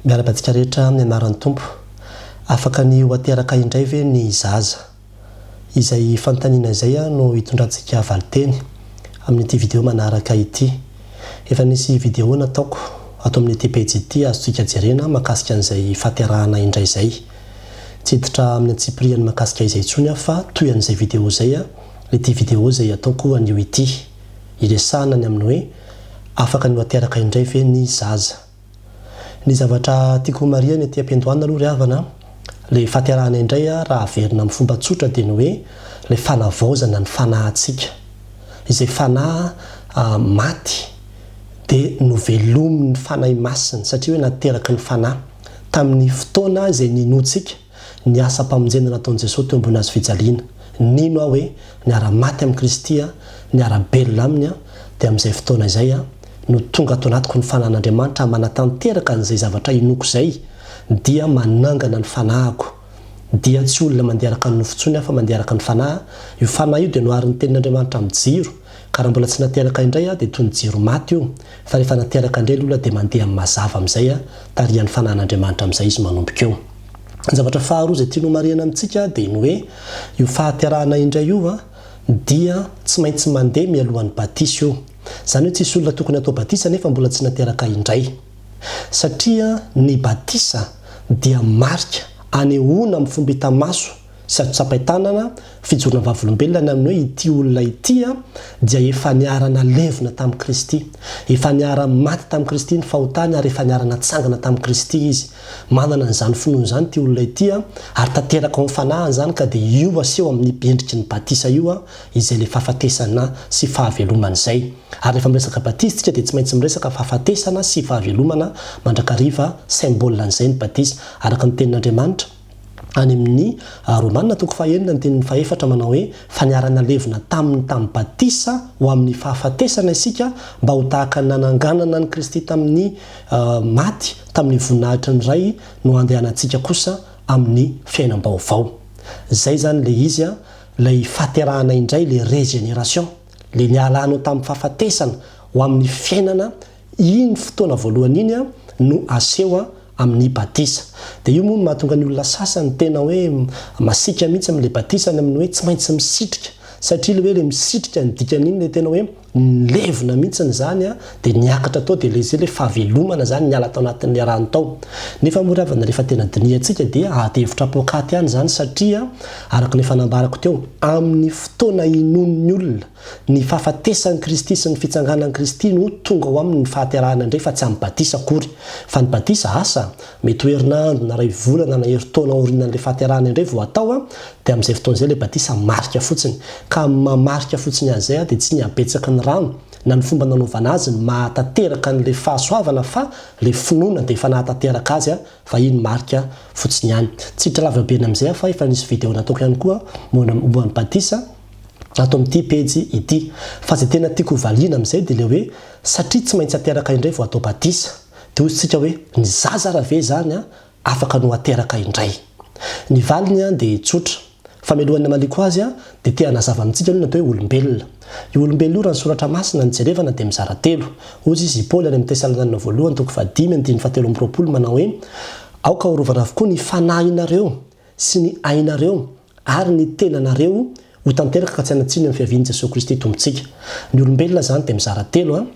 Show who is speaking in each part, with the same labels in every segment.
Speaker 1: Miarahaba antsika rehetra amin'ny anaran'ny Tompo. Afaka ny ho ateraka indray ve ny zaza? Izay fanontaniana izay no hitondrantsika valinteny amin'ity video manaraka ity. Efa nisy video nataoko ato amin'ity pejy ity azontsika jerena mahakasika an'izay fahaterahana indray izay. Tsy hiditra amin'ny antsipiriany mahakasika izay intsony aho fa toy an'izay video izay ity video izay ataoko anio ity. Hiresahana ny amin'ny hoe afaka ny ho ateraka indray ve ny zaza. Ny zavatra tiako homarihana ety am-piandohana aloha ry havana, ilay fahaterahana indray raha averina amin'ny fomba tsotra dia ny hoe ilay fanavaozana ny fanahintsika. Izay fanahy maty dia novelomin'ny Fanahy Masina satria hoe nateraky ny Fanahy tamin'ny fotoana izay ninoantsika ny asam-pamonjena nataon'i Jesoa teo ambony hazofijaliana. Nino aho hoe niara-maty amin'i Kristy aho, niara-belona Aminy aho, dia amin'izay fotoana izay aho no tonga ato anatiko ny Fanahin'Andriamanitra manatanteraka an'izay zavatra inoako izay, dia manangana ny fanahiko. Dia tsy olona mandeha araka ny nofo intsony aho fa mandeha araka ny Fanahy. Io Fanahy io dia noharin'ny Tenin'Andriamanitra amin'ny jiro, ka raha mbola tsy nateraka indray aho dia toy ny jiro maty io, fa rehefa nateraka indray ny olona dia mandeha amin'ny mazava amin'izay, tarihan'ny Fanahin'Andriamanitra amin'izay izy manomboka eo. Ny zavatra faharoa izay tiany homarihana amintsika dia ny hoe io fahaterahana indray io dia tsy maintsy mandeha mialohan'ny batisa io. Izany hoe tsisy olona tokony hatao batisa nefa mbola tsy nateraka indray. Satria ny batisa dia marika anehoana amin'ny fomba hita maso sy azo tsapain-tanana fijoroana vavolombelona ny amin'ny hoe ity olona ity dia efa niara-nalevina tamin'i Kristy. Efa niara-maty tamin'i Kristy ny fahotany ary efa niara-natsangana tamin'i Kristy izy. Manana an'izany finoana izany ity olona ity ary tanteraka ao amin'ny fanahiny izany ka dia io aseho amin'ny endriky ny batisa io izay ilay fahafatesana sy fahavelomana izay. Ary rehefa miresaka batisa isika dia tsy maintsy miresaka fahafatesana sy fahavelomana mandrakariva, symbole an'izay ny batisa araka ny tenin'Andriamanitra any amin'ny Romana toko fahenina andininy fahefatra manao hoe, Fa niara-nalevina taminy tamin'ny batisa ho amin'ny fahafatesana isika mba ho tahaka ny nananganana an'i Kristy tamin'ny maty tamin'ny voninahitry ny Ray no handehanantsika kosa amin'ny fiainam-baovao. Izay izany ilay izy, ilay fahaterahana indray, ilay régénération, ilay nialanao tamin'ny fahafatesana ho amin'ny fiainana Iny fotoana voalohany iny no aseho amin'ny batisa. Dia io moa no mahatonga ny olona sasany tena hoe masiaka mihitsy amin'ilay batisa ny amin'ny hoe tsy maintsy misitrika. Satria ilay hoe ilay misitrika ny dikan'iny ilay tena hoe nilevina mihitsiny izany dia niakatra tao dia ilay izay ilay fahavelomana izany niala tao anatin'ilay rano tao. Nefa moa ry havana rehefa tena dinihantsika dia ady hevitra poakaty ihany izany satria araka ny efa nambarako teo amin'ny fotoana inoan'ny olona Ny fahafatesan'i Kristy sy ny fitsanganan'i Kristy no tonga ao aminy ny fahaterahana indray fa tsy amin'ny batisa akory. Fa ny batisa, asa, mety ho herinandro na iray volana na herintaona aorianan'ilay fahaterahana indray vao atao, dia amin'izay fotoana izay ilay batisa marika fotsiny. Ka amin'ny maha marika fotsiny azy izay dia tsy ny habetsaky ny rano na ny fomba nanaovana azy no mahatanteraka an'ilay fahasoavana fa ilay finoana dia efa nahatanteraka azy fa iny marika fotsiny ihany. Tsy hiditra lava be any amin'izay aho fa efa nisy video nataoko ihany koa momba ny batisa. ato amin'ity pejy ity. Fa izay tena tiako ho valiana amin'izay dia ilay hoe satria tsy maintsy ateraka indray vao atao batisa. Dia hoy isika hoe ny zaza ara ve izany afaka ny ho ateraka indray? Ny valiny dia tsotra. Fa mialohan'ny hamaliako azy dia te hanazava amintsika aloha ny atao hoe olombelona. Io olombelona io raha ny soratra masina no jerevana dia mizara telo. Hoy izy i Paoly any amin'ny Tesalonianina voalohany toko fahadimy andininy fahatelo amby roapolo manao hoe aoka horovana avokoa ny fanahinareo sy ny ainareo ary ny tenanareo ho tanteraka ka tsy hanan-tsiny amin'ny fiavian'i Jesoa Kristy Tompontsika. Ny olombelona izany dia mizara telo an,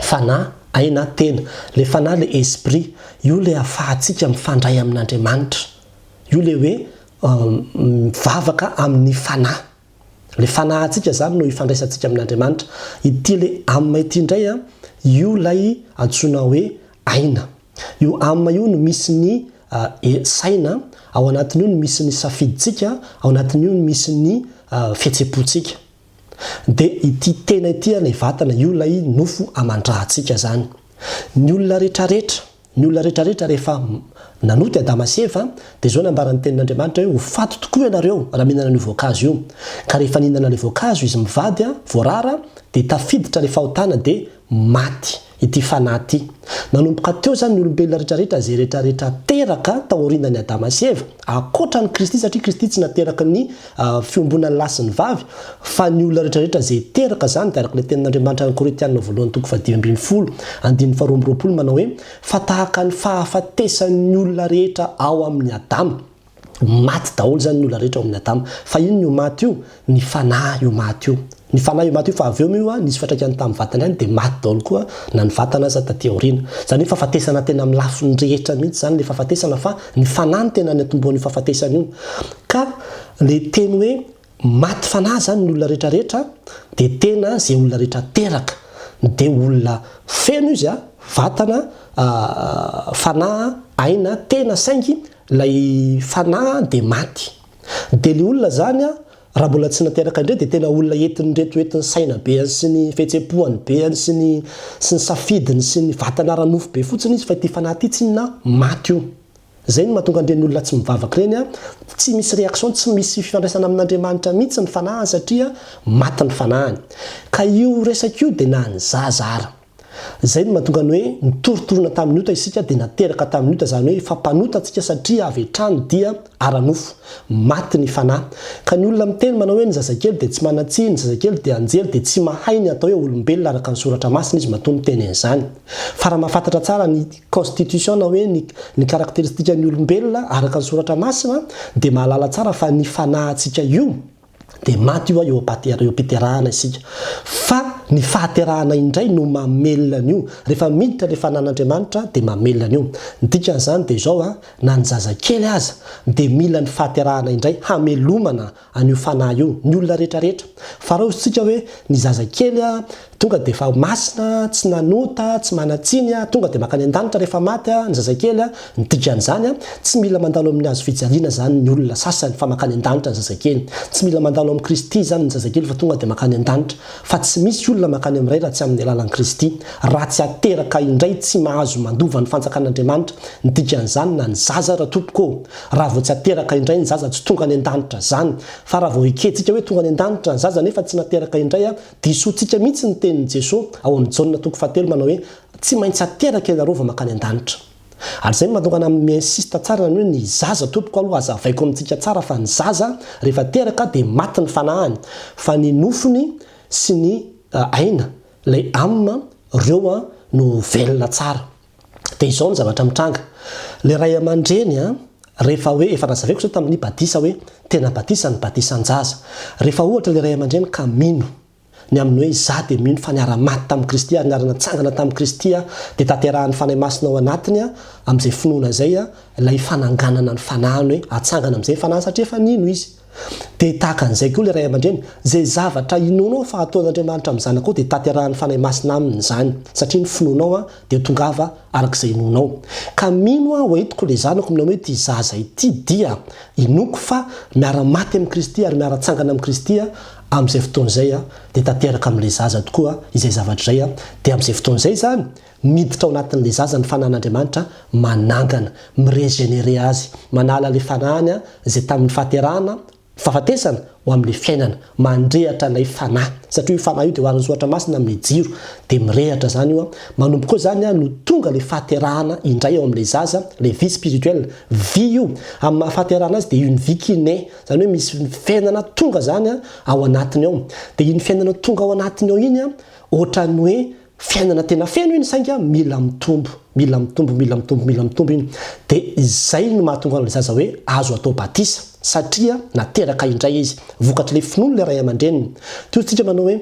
Speaker 1: fanahy, aina, tena. Ilay fanahy ilay esprit, io ilay ahafahantsika mifandray amin'Andriamanitra. Io ilay hoe mivavaka amin'ny fanahy. Ilay fanahintsika izany no ifandraisantsika amin'Andriamanitra. Ity ilay âme ity indray an, io ilay antsoina hoe aina. Io âme io no misy ny saina, ao anatin'io no misy ny safidintsika, ao anatin'io no misy ny fihetseham-pontsika. Dia ity tena ity ilay vatana, io ilay nofo aman-dRantsika izany. Ny olona rehetrarehetra, ny olona rehetrarehetra rehefa nanota i Adama sy Eva, dia izao nambaran'ny tenin'Andriamanitra hoe ho faty tokoa ianareo raha mihinana an'io voankazo io. Ka rehefa nihinana ilay voankazo izy mivady, voarara, dia tafiditra ilay fahotana dia maty. ity fanahy ity. Nanomboka teo izany ny olombelona rehetrarehetra izay rehetrarehetra teraka taorianan'i Adama sy Eva, ankoatra an'i Kristy satria Kristy tsy nateraky ny fiombonan'ny lahy sy ny vavy, fa ny olona rehetrarehetra izay teraka izany dia araka ilay tenin'Andriamanitra any Korintiana voalohany toko fahadimy ambin'ny folo andininy faharoa amby roapolo manao hoe, Fa tahaka ny fahafatesan'ny olona rehetra ao amin'i Adama, Maty daholo izany ny olona rehetra ao amin'i Adama. Fa inona io maty io? Ny fanahy io maty io. Ny fanahy io maty io fa avy eo moa io nisy fiantraikany tamin'ny vatana ihany dia maty daholo koa na ny vatana aza taty aoriana. Izany hoe fahafatesana tena amin'ny lafiny rehetra mihitsy izany ilay fahafatesana fa ny fanahy no tena niantombohan'io fahafatesana io. Ka ilay teny hoe maty fanahy izany ny olona rehetra rehetra dia tena izay olona rehetra teraka dia olona feno izy vatana, fanahy, aina, tena saingy Ilay fanahy dia maty. Dia ilay olona izany raha mbola tsy nateraka indray dia tena olona entin'ireto entin'ny saina be any sy ny fihetsem-poany be any sy ny sy ny safidiny sy ny vatana ara-nofo be fotsiny izy fa ity fanahy ity tsinona maty io. Izay no mahatonga an'ireny olona tsy mivavaka ireny tsy misy réaction, tsy misy fifandraisana amin'Andriamanitra mihitsy ny fanahiny satria maty ny fanahiny. Ka io resaka io dia na ny zaza ara. Izay no mahatonga ny hoe nitorotorona tamin'ny ota isika dia nateraka tamin'ny ota, izany hoe efa mpanota antsika satria avy hatrany dia ara-nofo, maty ny fanahy. Ka ny olona miteny manao hoe ny zazakely dia tsy manan-tsiny, ny zazakely dia anjely dia tsy mahay ny atao hoe olombelona araka ny soratra masina izy matoa miteny an'izany. Fa raha mahafantatra tsara ny constitution na hoe ny ny karakteristikan'ny olombelona araka ny soratra masina dia mahalala tsara fa ny fanahintsika io dia maty io eo am-piterahana isika. Fa ny fahaterahana indray no mamelona an'io. Rehefa miditra ilay fanan'Andriamanitra dia mamelona an'io. Ny dikan'izany dia izao an, na ny zazakely aza dia mila ny fahaterahana indray hamelomana an'io fanahy io. Ny olona rehetra rehetra. Fa raha hozy-tsika hoe ny zazakely an, tonga dia efa masina, tsy nanota, tsy manan-tsiny, tonga dia mankany an-danitra rehefa maty ny zazakely, ny dikan'izany, tsy mila mandalo amin'ny hazo fijaliana izany ny olona sasany fa mankany an-danitra ny zazakely. Tsy mila mandalo amin'i Kristy izany ny zazakely fa tonga dia mankany an-danitra. Fa tsy misy olona mankany amin'ny Ray raha tsy amin'ny alalan'i Kristy. Raha tsy ateraka indray tsy mahazo mandova ny fanjakan'Andriamanitra. Ny dikan'izany na ny zaza ara tompoko ô! Raha vao tsy ateraka indray ny zaza tsy tonga any an-danitra izany. Fa raha vao ekentsika hoe tonga any an-danitra ny zaza nefa tsy nateraka indray, Disoantsika mihitsy ny tenin'i Jesoa ao amin'ny Jaona toko fahatelo manao hoe, Tsy maintsy ateraka ianareo vao mankany an-danitra. Ary izay no mahatonga anah mi-insiste tsara ny hoe ny zaza tompoko aloha hazavaiko amintsika tsara fa ny zaza rehefa teraka dia maty ny fanahiny fa ny nofony sy ny aina, ilay âme, reo no velona tsara. Dia izao ny zavatra mitranga, ilay ray aman-dreny an, rehefa hoe, efa nazavaiko izao tamin'ny batisa hoe, tena batisa ny batisan-jaza. Rehefa ohatra ilay ray aman-dreny ka mino ny amin'ny hoe izaho dia mino fa niara-maty tamin'i Kristy ary niara-natsangana tamin'i Kristy aho, dia tanterahan'ny Fanahy Masina ao anatiny amin'izay finoana izay ilay fananganana ny fanahiny hoe atsangana amin'izay ny fanahiny satria efa nino izy. Dia tahaka an'izay koa ilay ray aman-dreny, izay zavatra inoanao fa hataon'Andriamanitra amin'ny zanakao dia tanterahan'ny Fanahy Masina aminy izany, satria ny finoanao dia tongava araka izay inoanao. Ka mino aho hoentiko ilay zanako aminao hoe ity zaza ity dia inoako fa miara-maty amin'i Kristy ary miara-tsangana amin'i Kristy amin'izay fotoana izay dia tanteraka amin'ilay zaza tokoa izay zavatra izay, dia amin'izay fotoana izay izany miditra ao anatin'ilay zaza ny fanan'Andriamanitra manangana, mi-regenerer azy, manala ilay fanahiny izay tamin'ny fahaterahana, fahafatesana, ho amin'ilay fiainana, mandrehatra ilay fanahy, satria io fanahy io dia oharin'ny soratra masina amin'ny jiro, dia mirehatra izany io, manomboka eo izany no tonga ilay fahaterahana indray ao amin'ilay zaza, ilay vie spirituelle, vie io, amin'ny maha fahaterahana azy dia une vie qui naît, izany hoe misy fiainana tonga izany ao anatiny ao, dia iny fiainana tonga ao anatiny ao iny ohatran'ny hoe Fiainana tena feno iny saingy mila mitombo, mila mitombo, mila mitombo, mila mitombo iny. Dia izay no mahatonga an'ilay zaza hoe azo atao batisa satria nateraka indray izy, vokatr'ilay finoan'ilay ray aman-dreniny. Toy isika manao hoe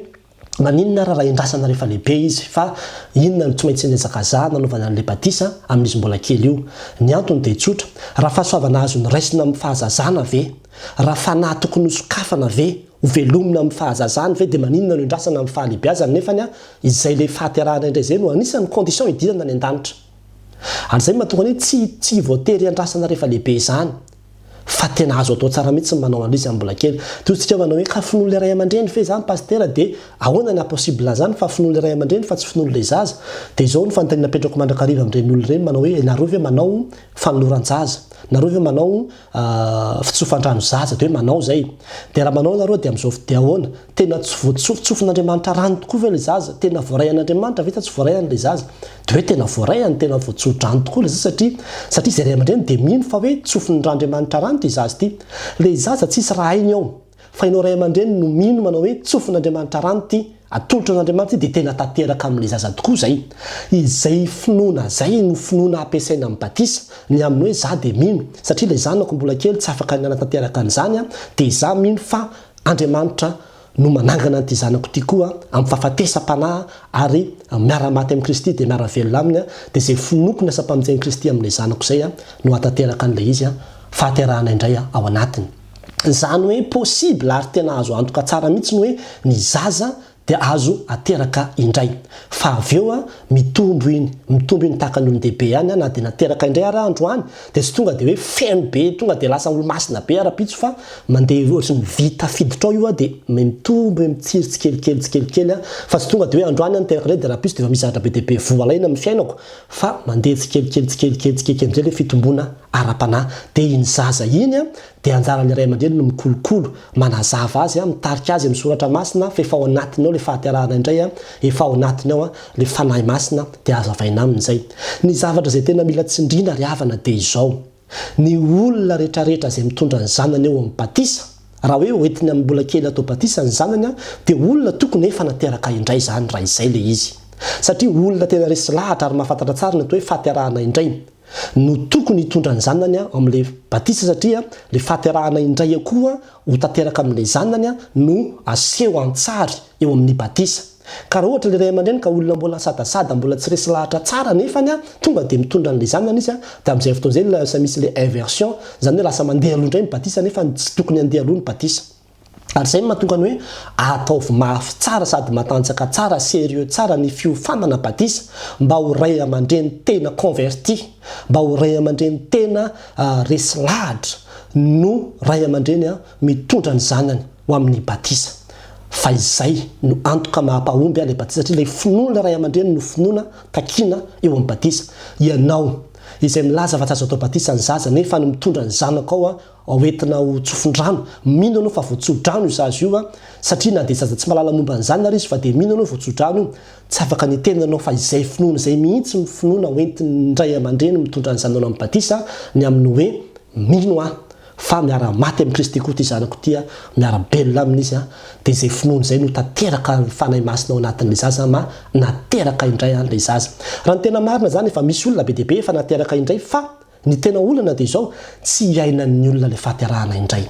Speaker 1: maninona ary raha endrasana rehefa lehibe izy fa inona no tsy maintsy nihazakazahana nanaovana an'ilay batisa amin'izy mbola kely io. Ny antony dia tsotra, raha fahasoavana azo noraisina amin'ny fahazazana ve, raha fanahy tokony hosokafana ve, Ho velomina amin'ny fahazazany ve dia maninona no endrasana amin'ny fahalehibiazany nefany a izay le fahaterahana indray izay no anisan'ny condition hidirana any an-danitra. Ary izay no mahatonga ny hoe tsy tsy voatery andrasana rehefa lehibe izany fa tena azo atao tsara mihitsy ny manao an'izy amin'ny mbola kely. Toy isika manao hoe ka finoan'ilay ray aman-dreny ve izany pasitera dia ahoana ny haha-possible an'izany fa finoan'ilay ray aman-dreny fa tsy finoan'ilay zaza. Dia izao no fanontaniana apetrako mandrakariva amin'ireny olona ireny manao hoe ianareo ve manao. fanoloran-jaza? Nareo ve manao fitsofan-drano zaza? Dia hoe manao izay. Dia raha manao nareo dia amin'izao dia ahoana? Tena tsy voatsofotsofin'Andriamanitra rano tokoa ve ilay zaza? Tena voaray an'Andriamanitra ve sa tsy voaray an'ilay zaza? Dia hoe tena voaray any, tena voatso-drano tokoa ilay zaza satria satria izay ray aman-dreny dia mino fa hoe tsofin'Andriamanitra rano ity zaza ity. Ilay zaza tsisy raha hainy ao. Fa ianao ray aman-dreny no mino manao hoe tsofin'Andriamanitra rano ity, atolotra an'Andriamanitra ity dia tena tanteraka amin'ilay zaza tokoa izay. Izay finoana izay no finoana ampiasaina amin'ny batisa, ny amin'ny hoe za dia mino, satria ilay zanako mbola kely tsy afaka ny hanatanteraka an'izany dia za mino fa Andriamanitra no manangana an'ity zanako ity koa amin'ny fahafatesam-panahy ary miara-maty amin'i Kristy dia miara-velona aminy dia izay finoako ny asam-pamonjen'i Kristy amin'ilay zanako izay no hahatanteraka an'ilay izy fahaterahana indray ao anatiny. Izany hoe possible ary tena azo antoka tsara mihitsy ny hoe ny zaza dia azo ateraka indray. Fa avy eo an, mitombo iny, mitombo iny tahaka ny olon-dehibe ihany an, na dia nateraka indray ary aho androany, dia tsy tonga dia hoe feno be, tonga dia lasa olo-masina be aho rahampitso fa mandeha ohatry ny vy tafiditra ao io an, dia mitombo mitsiry tsikelikely tsikelikely an, fa tsy tonga dia hoe androany aho niteraka indray dia rahampitso dia efa misy zavatra be dia be voalaina amin'ny fiainako, fa mandeha tsikelikely tsikelikely tsikelikely amin'izay ilay fitomboana ara-panahy. Dia iny zaza iny an, Dia anjaran'ny ray aman-dreny no mikolokolo, manazava azy, mitarika azy amin'ny soratra masina fa efa ao anatiny ao ilay fahaterahana indray, efa ao anatiny ao ilay fanahy masina dia hazavaina aminy izay. Ny zavatra izay tena mila tsindriana ry havana dia izao, ny olona rehetrarehetra izay mitondra ny zanany eo amin'ny batisa, raha hoe hoentiny amin'ny mbola kely atao batisa ny zanany dia olona tokony efa nateraka indray izany raha izay ilay izy. Satria olona tena resy lahatra ary mahafantatra tsara ny atao hoe fahaterahana indray. no tokony hitondra ny zanany amin'ilay batisa satria ilay fahaterahana indray koa ho tanteraka amin'ilay zanany no aseho an-tsary eo amin'ny batisa. Ka raha ohatra ilay ray aman-dreny ka olona mbola sadasada mbola tsy resy lahatra tsara nefany tonga dia mitondra an'ilay zanany izy dia amin'izay fotoana izay lasa misy ilay inversion, izany hoe lasa mandeha aloha indray ny batisa nefa tsy tokony handeha aloha ny batisa. Ary izay no mahatonga ny hoe ataovy mafy tsara sady matanjaka tsara, sérieux tsara ny fiofanana batisa mba ho ray aman-dreny tena converti, mba ho ray aman-dreny tena resy lahatra no ray aman-dreny mitondra ny zanany ho amin'ny batisa. Fa izay no antoka maha-mpahomby ilay batisa satria ilay finoan'ilay ray aman-dreny no finoana takiana eo amin'ny batisa. Ianao izay milaza fa tsy azo atao batisa ny zaza nefa ny mitondra ny zanakao Hoentina ho tsofin-drano. Mino ianao fa voatso-drano io zaza io an, satria na dia zaza tsy mahalala momba an'izany ary izy fa dia mino ianao voatso-drano io. Tsy afaka ny hiteny ianao fa izay finoana izay mihitsy no finoana hoentin'ny ray aman-dreny mitondra ny zanany amin'ny batisa, ny amin'ny hoe mino aho fa miara-maty amin'i Kristy koa ity zanako ity an, miara-belona aminy izy an, dia izay finoana izay no tanteraka ny Fanahy Masina ao anatin'ilay zaza ma nateraka indray an ilay zaza. Raha ny tena marina izany efa misy olona be dia be efa nateraka indray fa Ny tena olana dia izao, tsy iainan'ny olona ilay fahaterahana indray.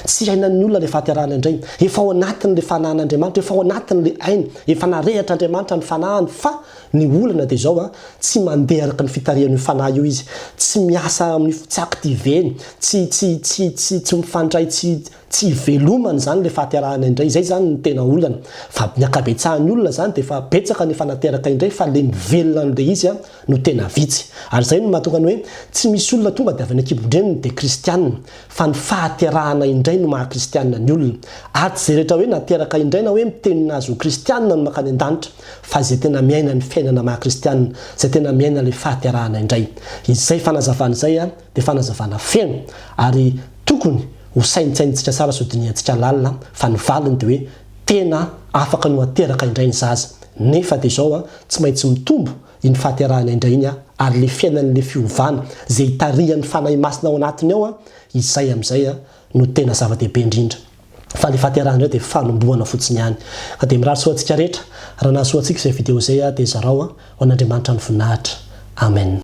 Speaker 1: Tsy iainan'ny olona ilay fahaterahana indray. Efa ao anatin'ilay fanahin'Andriamanitra, efa ao anatin'ilay aina, efa narehatr'Andriamanitra ny fanahiny fa ny olana dia izao, tsy mandeha araka ny fitarihan'io fanahy io izy, tsy miasa amin'ny, tsy activer-ny, tsy, tsy, tsy, tsy, tsy mifandray, tsy, tsy ivelomany izany ilay fahaterahana indray. Izay izany no tena olana. Fa ny ankabetsahan'ny olona izany dia efa betsaka ny efa nateraka indray fa ilay mivelona an'ilay izy no tena vitsy. Ary izay no mahatonga ny hoe tsy misy olona tonga dia avy any an-kibon-dreniny dia kristianina, fa ny fahaterahana indray no maha kristianina ny olona. Ary tsy izay rehetra hoe nateraka indray na hoe mitenona azy ho kristianina no mankany an-danitra, fa izay tena miaina ny fiainana maha kristianina, izay tena miaina ilay fahaterahana indray. Izay fanazavana izay dia fanazavana feno, ary tokony ho saintsainintsika tsara sy ho dinihantsika lalina, fa ny valiny dia hoe tena afaka ny ho ateraka indray ny zaza, nefa dia izao tsy maintsy mitombo iny fahaterahana indray iny ary le fiainan'le fiovana izay itarihan'ny Fanahy Masina ao anatiny ao izay amin'izay no tena zava-dehibe indrindra fa le fahaterahana indray dia fanombohana fotsiny ihany ka dia mirary soa antsika rehetra raha nahasoa antsika izay video izay dia zarao ho an'Andriamanitra ny voninahitra Amen.